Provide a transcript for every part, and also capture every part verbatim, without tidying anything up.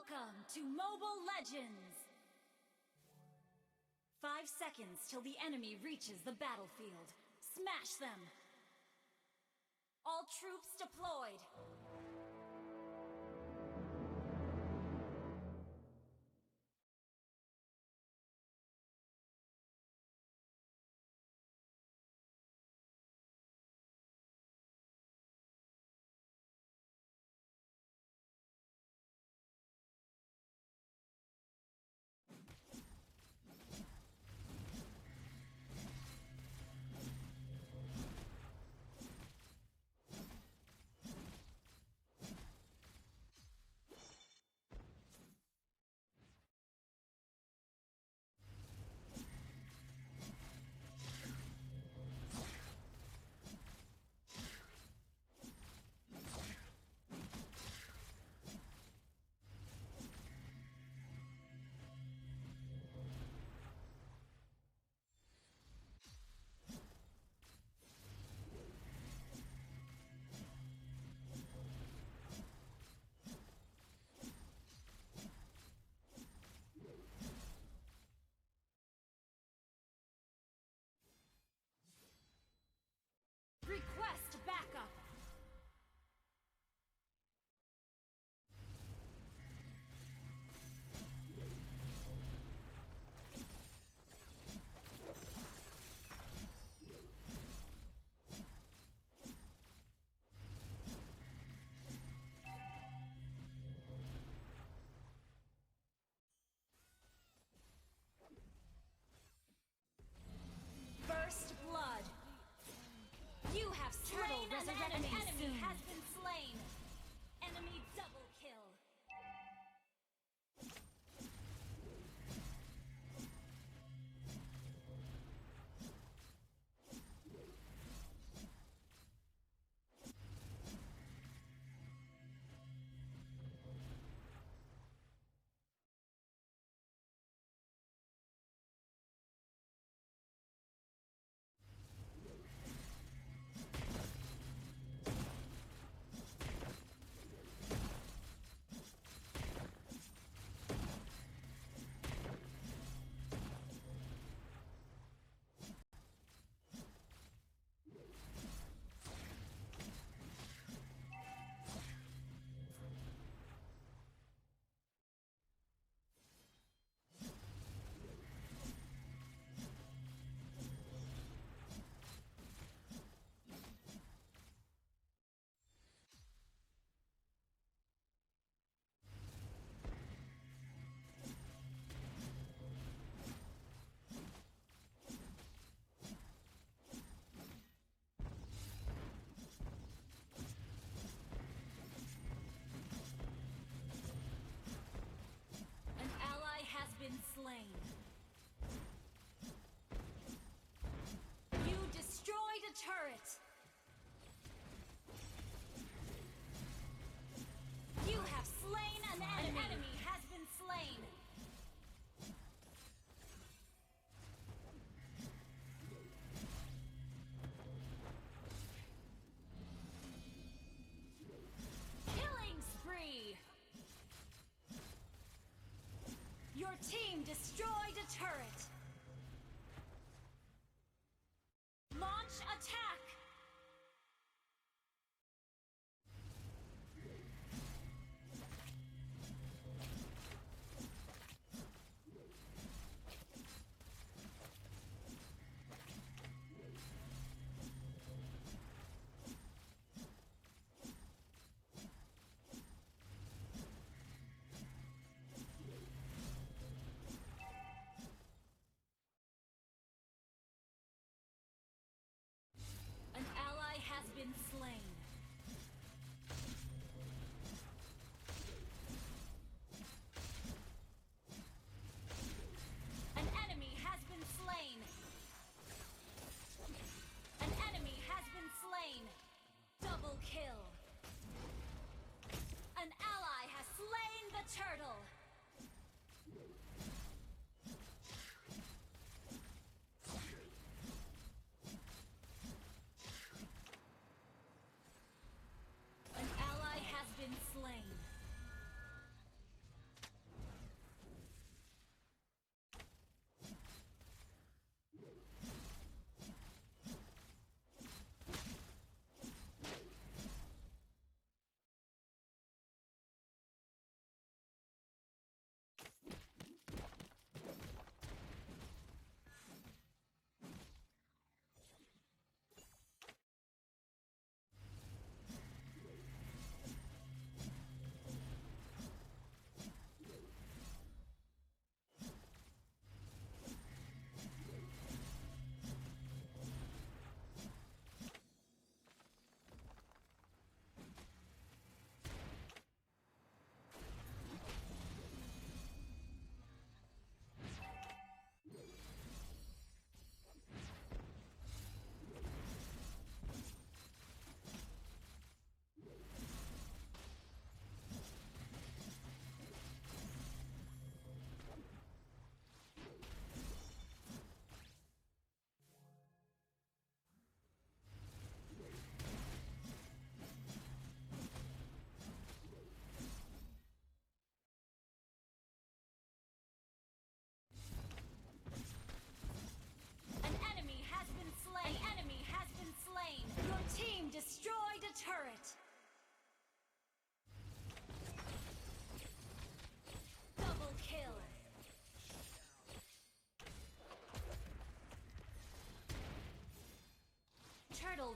Welcome to Mobile Legends! Five seconds till the enemy reaches the battlefield. Smash them! All troops deployed! Request backup! First blood. You have slain an enemy. Turtle resurrecting soon. Enemy has been slain. Enemy double kill. An ally has been slain. You destroyed a turret. You have slain an enemy. An enemy has been slain. Killing spree! Your team destroyed a turret! Launch attack!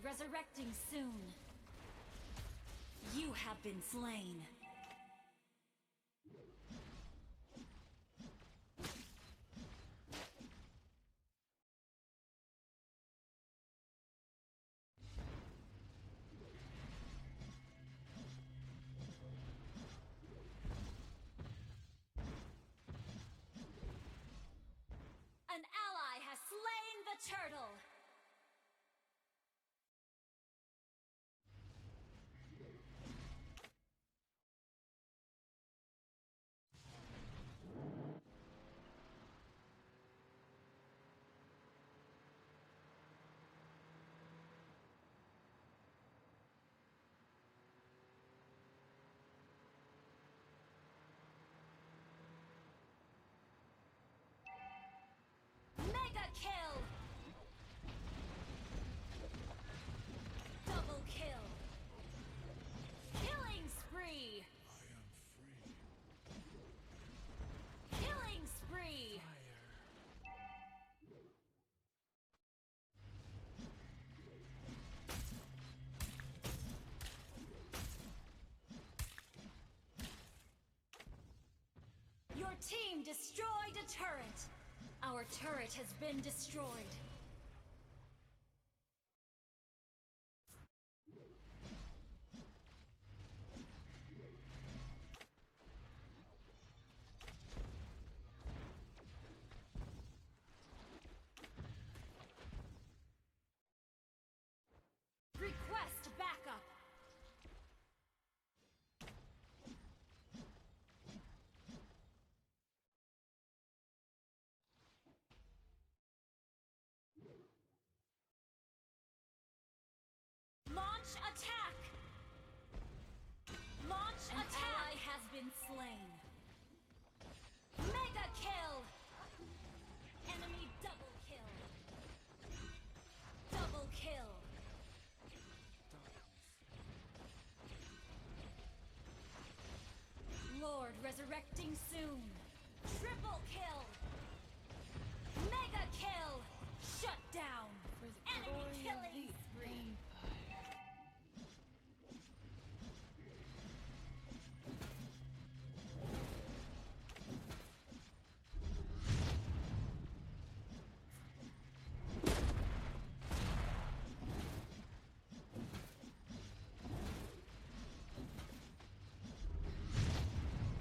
Resurrecting soon. You have been slain. An ally has slain the turtle. Mega kill! Double kill! Killing spree! I am free. Killing spree! Your team destroyed a turret. Our turret has been destroyed. Request backup. Launch attack! Launch attack! An ally has been slain. Mega kill! Enemy double kill! Double kill! Lord resurrecting soon. Triple kill. Mega kill. Shut down. Enemy killing spree.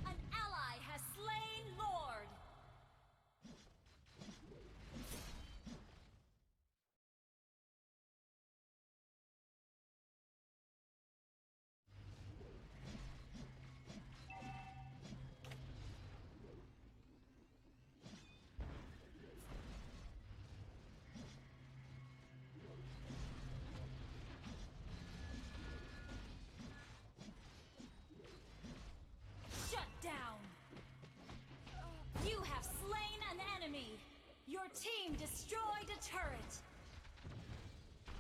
An ally has slain Lord. Shut down. You have slain an enemy. Your team destroyed a turret.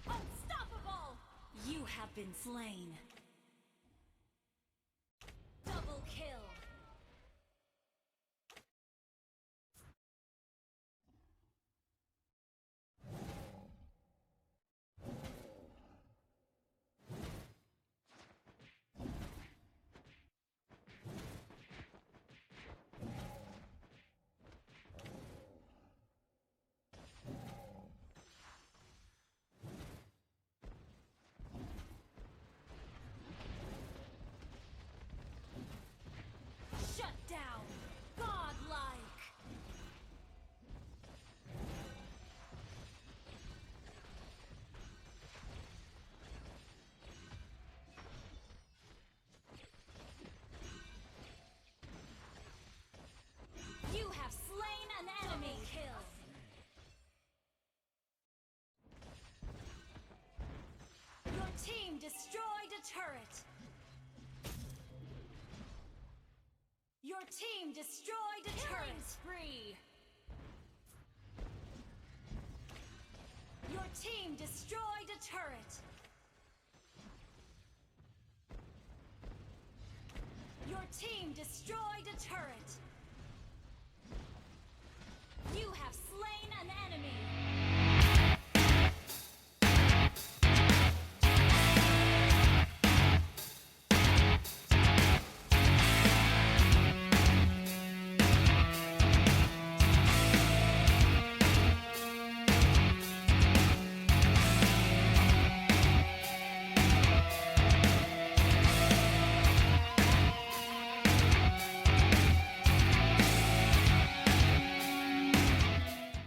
Unstoppable! You have been slain. Double kill. Shut down. Godlike. You have slain an enemy. Double kill. Your team destroyed a turret. Your team destroyed a turret. Killing spree. Your team destroyed a turret. Your team destroyed a turret. You have slain an enemy.